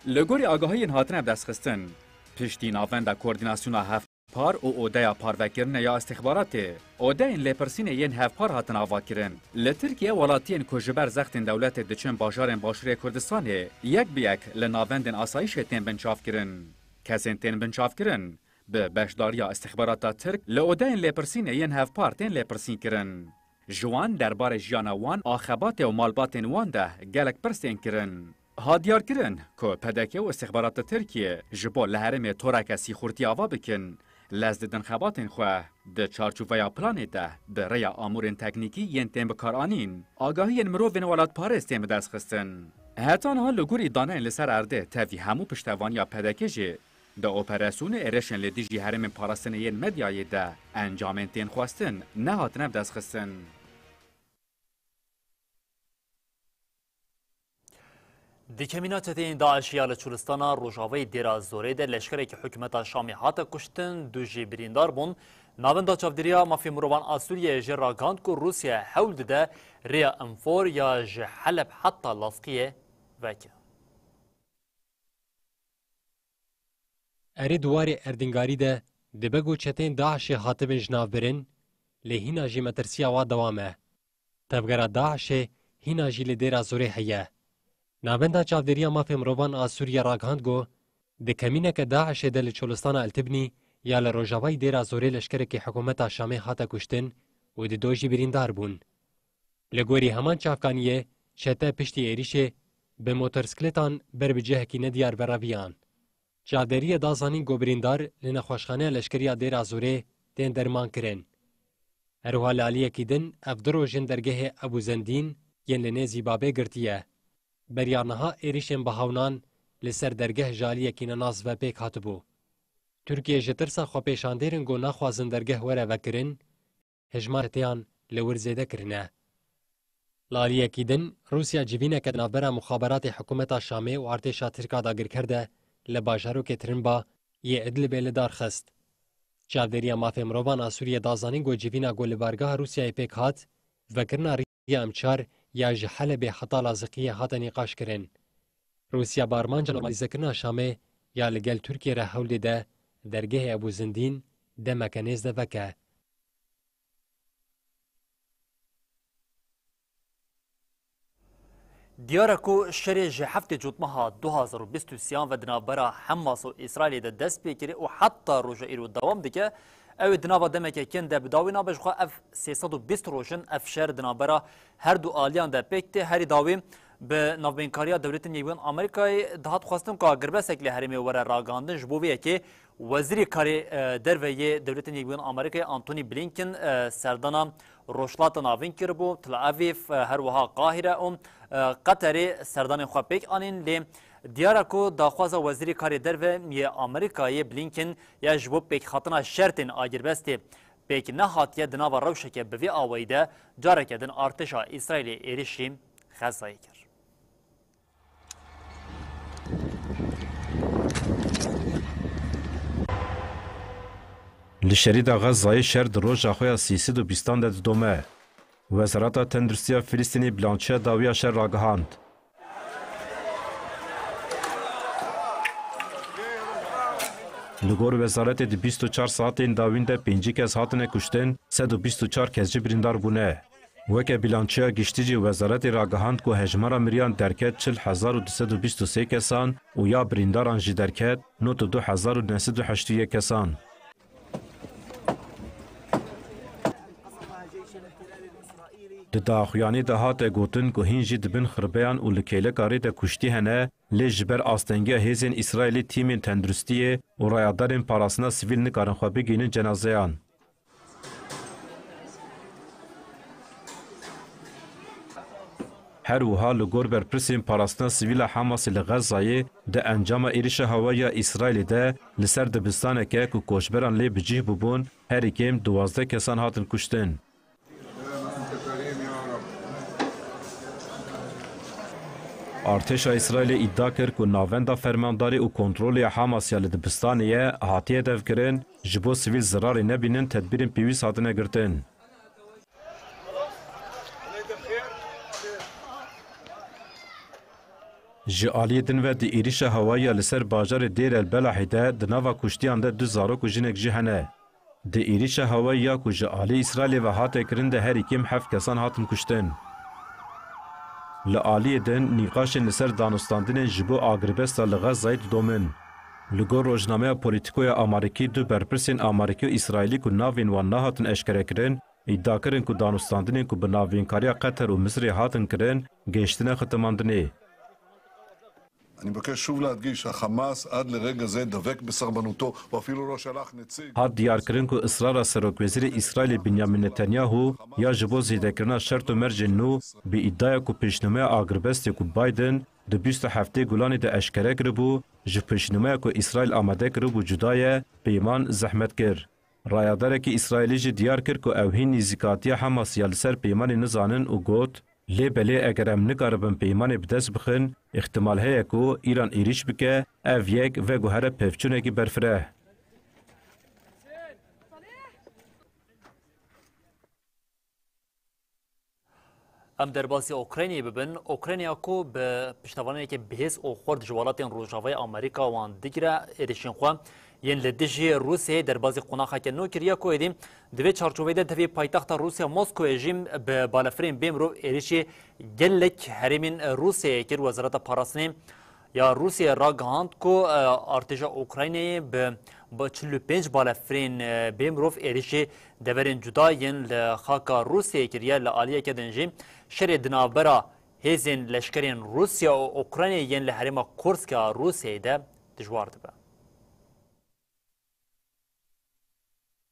Li gorî agahiyên hatine bi destxistin, piştî Navenda Koordînasyona Hev- par û odeya parvekirinê ya îstixbaratê, odeyên lêpirsînê yên hevpar hatin avakirin. Li Tirkiye welatiyên ku ji ber zextên dewletê diçin bajarên Başûrê Kurdistanê yek bi yek li navendên asayîşê tên binçavkirin. Kesên tên binçavkirin bi beşdariya îstixbarata Tirk li odeyên lêpirsînê yên hevpar tên lêpirsînkirin. Ji wan derbarê jiyana wan a xebatê û malbatên wan de gelek pirs tên kirin. Hat diyarkirin ku P D K û îstixbarata Tirkiyê ji bo li herêmê toreke sîxurtî ava bikin, lez didin xebatên xwe. Di çarçoveya planê de bi rêya amûrên teknîkî yên tên bikaranîn, agahiyên mirovên welatparêz tên bidestxistin. Heta niha li gorî daneyên li ser erdê tevî hemû piştevaniya P D K jî di operasyonê êrişên li dijî herêmên parastinê yên medyayê de encamên tên xwestin nehatine bidestxistin. Dikemîna çeteyên DAIŞ ya li Çolistana Rojavayê Dêra Zorê de leşkerekî hikûmeta Şamê hate kuştin, du jî birîndar bûn. Navenda Çavdêriya Mafê Mirovan a Sûriyeyê jî ragihand ku Rûsya hewl dide rêya Infor ya ji Heleb heta Laskiyê veke. Erê di warê erdingarî de Dibe ku çeteyên DAIŞê hatibin jinavbirin, lê hîna jî metirsiya wan dewam e. Tevgera DAIŞê hîna jî li Dêra Zorê heye. Navenda Çavdêriya Mafê Mirovan a Sûriyê ragihand ku di kemîneke DAIŞê de li Çolistana Eltibnî ya li rojavayî Dêra Zorê leşkerekî hikûmeta Şamê hate kuştin û di do jî birîndar bûn. Li gorî heman çavkaniyê, çete piştî êrişê bi motorsîkletan ber bi cihekî nediyar ve reviyan. Çavdêriyê da zanîn ku birîndar li nexweşxaneya leşkeriya Dêra Zorê tên dermankirin. Her wiha li aliyekî din ev du roj in dergehê Ebû Zendîn yên li nêzî Babê girtiye. Beriya niha êrişên bi hawnan li ser dergeh ji aliyekî nenas ve pêk hatibû. Tirkiye ji tirsa xwepêşandêr in ku naxwazin dergeh were vekirin, hejmara çeteyan li wir zêde kirine. Li aliyekî din, Rûsya civîneke di navbera muxaberatê hikûmeta Şamê û artêşa Tirk a dagirker de li bajarokê Tirimba yê Idlibê li dar xist. Çavdêriya Mafê Mirovan a Sûriyê da zanîn ku civîna ku li bargeha Rûsyayê pêk hat, vekirina rêya M çar ya ji Helebê heta Laziqiyê hate nîqaşkirin. Rûsya bi armanca normalîzekirina Şamê ya li gel Tirkiyê re hewl dide dergehê Ebû Zindîn demeke nêz de veke. Diyar e ku şerê ji heftê Cotmeha du hazar û bîst û sêyan ve di navbera Hemas û Îsraîlê de dest pê kiriye û heta roja îro dewam dike. Ew ê di nava demeke kên de bi dawî nabe, ji xwe ev sê sed û bîst roj in ev şer di navbera her du aliyan de pêk tê. Herî dawî bi navbeynkariya Dewletên Yekbûyî yên Amerîkayê dihat xwestin ku agirbestek li herêmê were ragihandin. Ji bo vê yekê Wezîrê Karê, e, Derve yê Dewletên Yekbûyî yên Amerîkayê Antony Blinken, e, serdana Rojhilata Navîn kiribû, Tel Avîv, e, her wiha Qahîre û, e, Qeterê serdanên xwe pêk anîn, lê diyar e ku daxwaza Wezîrê Karê Derve yê Amerîkayê Blinken ya ji bo pêkhatina şertên agirbestê pêk nehatiye, di nava rewşeke bi vê awayî de careke din artêşa Îsraîlê êrişî Xezayê kir. Li şerîda Xezayê şer di roja xwe ya sê sed û bîstan de didome. Wezareta Tenduristiya Filistînê bilançoya dawî ya şer ragihand. Li gor wezaretê di bîst û çar saetên dawîn de pêncî kes hatine kuştin, sed û bîst û çar kes jî birîndar bûne. Weke bilançoya giştî jî wezaretê ragihand ku hejmara miriyan derket çil hezar û du sed û bîst û sê kesan û ya birîndaran jî derket nod û du hezar û neh sed û heştê yek kesan. Di daxuyanî de hate gotin ku hîn jî di bin xirbeyan û li kêleka rê de kuştî hene, lê ji ber astengiya hêzên Îsraîlî tîmên tenduristiyê û rayadarên parastina sivîl nikarin xwe bigihînin cenazeyan. Her wiha li gor berpirsên parastina sivîl a Hamasê li Xezayê di encama êrişa hewayî ya Îsraîlê de li ser dibistaneke ku koçberan lê bi cih bûbûn, herî kêm duwazdeh kesan hatin kuştin. Artêşa Îsraîlê îdia kir ku navenda fermandarî û kontrolê ya Hamas ya li dibistanê ye, hatiye devkirin, ji bo sivîl zirarê nebînin tedbîrên pêwîst hatine girtin. Ji aliyê din ve di êrişa hewayî ya li ser bajarê Dêr el Belahê de di nava kuştiyan de du zarok û jinek jî hene. Di êrişa hewayî ya ku ji alî Îsraîlê ve hate kirin de herî kêm heft kesan hatin kuştin. Li aliyê din nîqaşên li ser danûstandinên ji bo agirbesta li Xezayê didomin. Li gor rojnameya Polîtîko ya Amarîkî du berpirsên Amarîkî û Îsraîlî ku navên wan nehatin eşkerekirin, îdia kirin ku danûstandinên ku bi navînkariya Qeter û Misirê hatin kirin, gihiştine xitimandinê. אני מבקש שוב להדגיש, החמאס עד לרגע זה דבק בסרבנותו, הוא אפילו לא שלח נציג. Hat diyarkirin ku israra Serokwezîrê Îsraîlê Binyamin Netanyahu ya ji bo zêdekirina şert û mercên nû bi îdiaya ku pêşnûmeya agirbestê ku Biden di bîst û heftê Gulanê de eşkere kiribû, ji pêşnûmeya ku Îsraîl amade kiribû cuda ye, peyman zehmet kir. Rayadarekî Îsraîlî jî diyar kir ku ew hîn nêzîkatiya Hamas ya li ser peymanê nizanin û got, Lê belê eger em nikaribin peymanê bi dest bixin, îhtimal heye ku Îran êrîş bike, ev yek veguhere pevçûnekî berfireh. Em derbasî Ukraynayê bibin. Ukrayna ku bi piştevaniyeke bihêz û xurt ji welatên Rojavayê Amerîka wan digire, êrişên xwe yên li dijî Rûsyayê derbasî qonaxeke nû kiriye ku êdî di vê çarçoveyê de tevî paytexta Rûsya Moskowê jî bi balafirên bê mirov êrişî gelek herêmên Rûsyayê kir. Wezareta Parastinê ya Rûsyayê ragihand ku, e, artêşa Ukraynayê bi, bi çil û pênc balefirên, e, bê mirov êrişî deverên cuda yên li xaka Rûsyayê kiriye. Li aliyeke din jî şerê di navbera hêzên leşkerên Rûsya û Ukraynayê yên li herêma Kursk a Rûsyayê de dijwar dibe.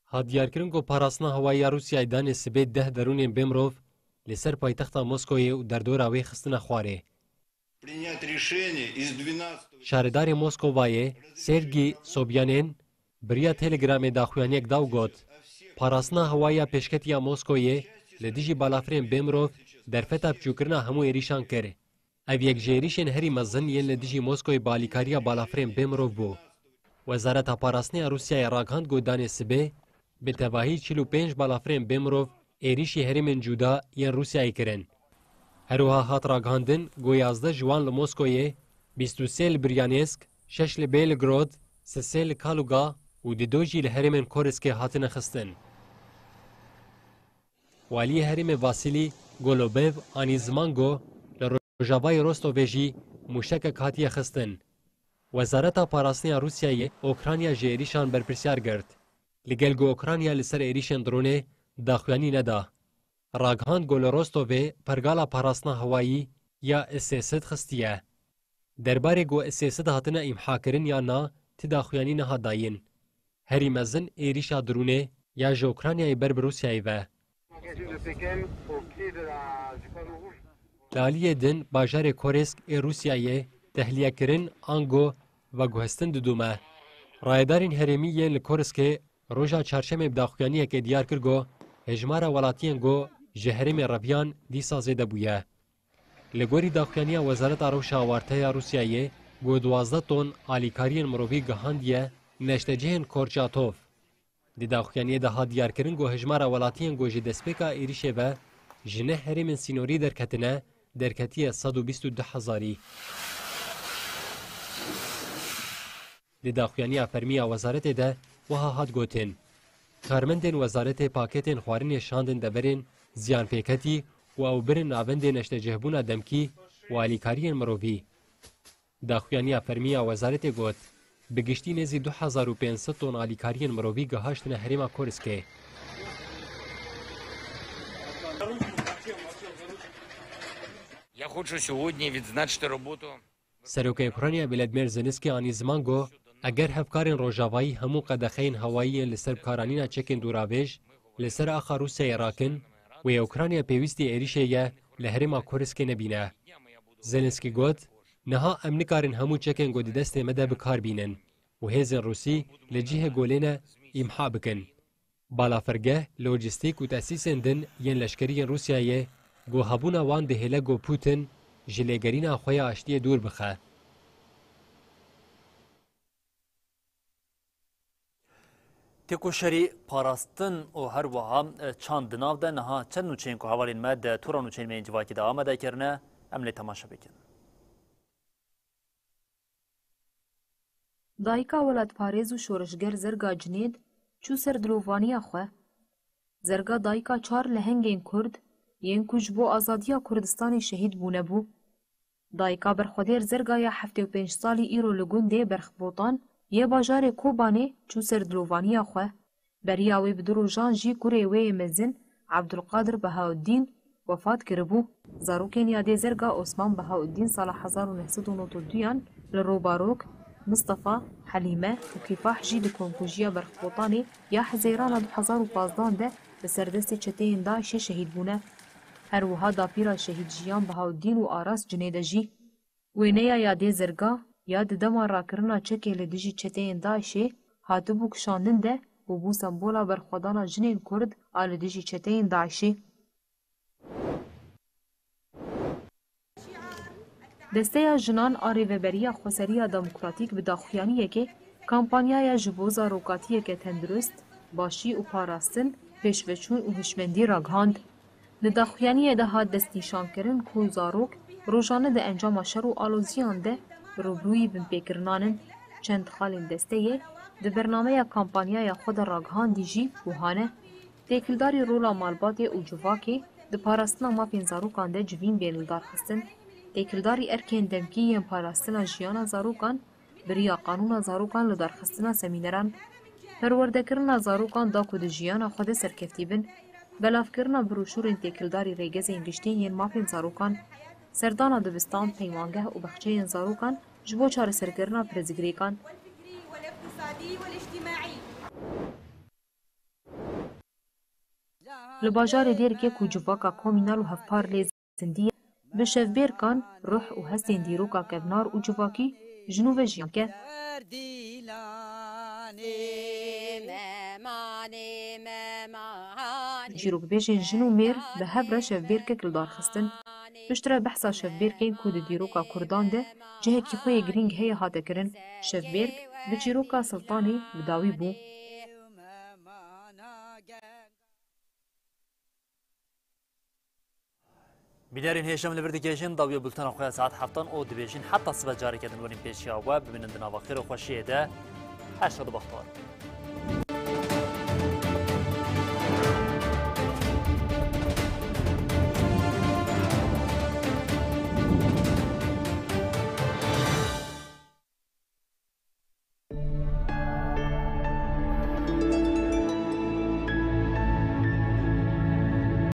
Hat diyarkirin ku parastina hewayî ya Rûsyayê danê sibê deh derûnên bê mirov li ser paytexta Moskoyê û derdora wê xistine xwarê. Şaredarê Moskovayê Sergî Sobyanên bi riya Telegramê daxuyaniyek da û got, parastina hewayî ya pêşketî ya Moskoyê li dijî balafirên bê mirov derfeta piçûkirina hemû êrîşan kir. Ev yek ji êrîşên herî mezin yên li dijî Moskoyê bi alîkariya balafirên bê mirov bû. Wezareta Parastinê ya Rûsyayê ragihand ku danê sibê bi tevahî çil û pênc balafirên bê mirov êrîşî herêmên cuda yên Rûsyayê kirin. Her wiha hat ragihandin ku yazdeh ji wan li Moskoyê, bîst û sê li Bryansk, şeş li Belgorod, sisê li Kaluga û dido jî li herêmên Korskê hatine xistin. Waliyê herêmê Vasîlî Golobev anî ziman ku li rojavayê Rostovê jî mûşekek hatiye xistin. Wezareta Parastinê ya Rûsyayê Okrayna ji êrîşan berpirsiyar girt. Li gel ku Okrayna li ser êrîşên dronê daxuyanî neda. Ragihand ku li Rostovê pergala parastina hewayî ya S S D xistiye. Derbarê ku S S D hatine îmhakirin yan na, ti daxuyanî nehat dayîn. Herî mezin êrîşa dirûnê ya ji Ukraynayê ber bi Rûsyayê ve. Li aliyê din bajarê Korsk ê Rûsyayê tehliyekirin ango veguhestin didome. Rayedarên herêmî yên li Korskê roja çarşemê bi daxuyaniyekê diyar kir ku hejmara welatiyên ku ji herêmê reviyan dîsa zêde bûye. Li gorî daxuyaniya Wezareta Rewşa Awarte ya Rûsyayê, ku duwazdeh ton alîkariyên mirovî gihandiye neştecihên Korçatov. Di daxuyaniyê de hat diyarkirin ku hejmara welatiyên ku ji destpêka êrîşê ve ji neh herêmên sînorî derketine, derketiye sed û bîst û du hezarî. Di daxuyaniya fermî ya wezaretê de wiha hat gotin, karmendên wezaretê paketên xwarinê şandin deverên ziyanpêketî û ew birin navendê neştecihbûna demkî û alîkariyên mirovî. Daxuyaniya fermî ya wezaretê got, bi giştî nêzî du hezar û pênc sed ton alîkariyên mirovî gihaştine herêma Korskê. Я хочу сьогодні відзначити роботу Serokê Ukrayna Volodymyr Zelensky anî ziman ku eger hevkarên rojavayî hemû qedexeyên hewayî yên li ser bikaranîna çekên dûravêj li ser axa Rûsyayê rakin, wê Ukrayna pêwîstî êrîşê ye li herêma Kurskê nebîne. Zelensky got, niha em nikarin hemû çekên ku di destê me de bi kar bînin û hêzên Rûsî li cihê ku lê ne îmha bikin. Balafirgeh, lojîstîk û tesîsên din yên leşkerî yên Rûsyayê ku hebûna wan dihêle ku Putin ji lêgerîna xwe ya aştiyê dûr bixe. Têkoşerî, parastin û her wiha çand di nav de niha çend nûçeyên ku hevalên me di tora nûçeyên me yên civakî de amade kirine, em lê temaşe bikin. Dayika welatparêz û şoreşger Zerga Cinêd çû ser dilovaniya xwe. Zerga dayika çar lehengên Kurd yên ku ji bo azadiya Kurdistanê şehîd bûne bû. Dayika berxwedêr Zerga ya heftê û pênc salî îro li gundê Berxbotan yê bajarê Kobanê çû ser dilovaniya xwe. Beriya wê bi du rojan jî kurê wê yê mezin Ebdulqadir Behauddîn wefat kiribû. Zarokên yadê Zerga Osman Behauddîn sala hezar û neh sed û nod û duyan li Robarok, Mistefa, Helîme û Kîfah jî di komkujiya Berxbotanê ya Hezêrana du hezar û pazdan de li ser destê çeteyên DAIŞê şehîd bûne. Her wiha dapîra şehîd Jiyan Behauddîn û Aras Cinêde jî. Wêneya yadê Zerga ya di dema rakirina çekê li dijî çeteyên DAIŞê hatibû kişandin de û bû sembola berxwedana jinên Kurd a li dijî çeteyên DAIŞê. Desteya Jinan a Rêveberiya Xweseriya Demokratîk bi daxuyaniyekê kampanyaya ji bo zarokatiyeke tendurist, başî û parastin, pêşveçûn û hişmendî ragihand. Di daxuyaniyê de hat destnîşankirin ku zarok rojane di encama şer û aloziyan de bi rûbirûyî binpêkirinan in. Çend xalên desteyê di bernameya kampanyaya xwe de ragihandî jî wiha ne: têkildarî rola malbatê û civakê di parastina mafên zarokan de civîn bên lidarxistin, têkildarî erkên demkî yên parastina jiyana zarokan, bi riya qanûna zarokan, lidarxistina semîneran, perwerdekirina zarokan da ku di jiyana xwe de serkeftî bin, belavkirina broşûrên têkildarî rêgezên giştî yên mafên zarokan, serdana dibistan, peymangeh û baxçeyên zarokan ji bo çareserkirina pirsgirêkan. Li bajarê Dêrikê ku civaka komînal û hevpar lê zindî ye, bi şevbêrkan ruh û hestên dîroka kevnar û civakî ji nû ve jiyan ke. Çîrokbêjên jin û mêr bi hev re şevbêrkek li dar xistin. Piştre behsa şevbêrkên ku di dîroka kurdan de cihekî xwe yê girîng heye hate kirin. Şevbêrk bi çîroka Siltanê bi dawî bû. Bînerên hêşem li vir dikêşin dawiya bultena xwe ya saet heftan û dibêjin heta sibe careke din werin pêşiya we, bimînin di nava xêr û xweşiyê de. Her şad û bextewar.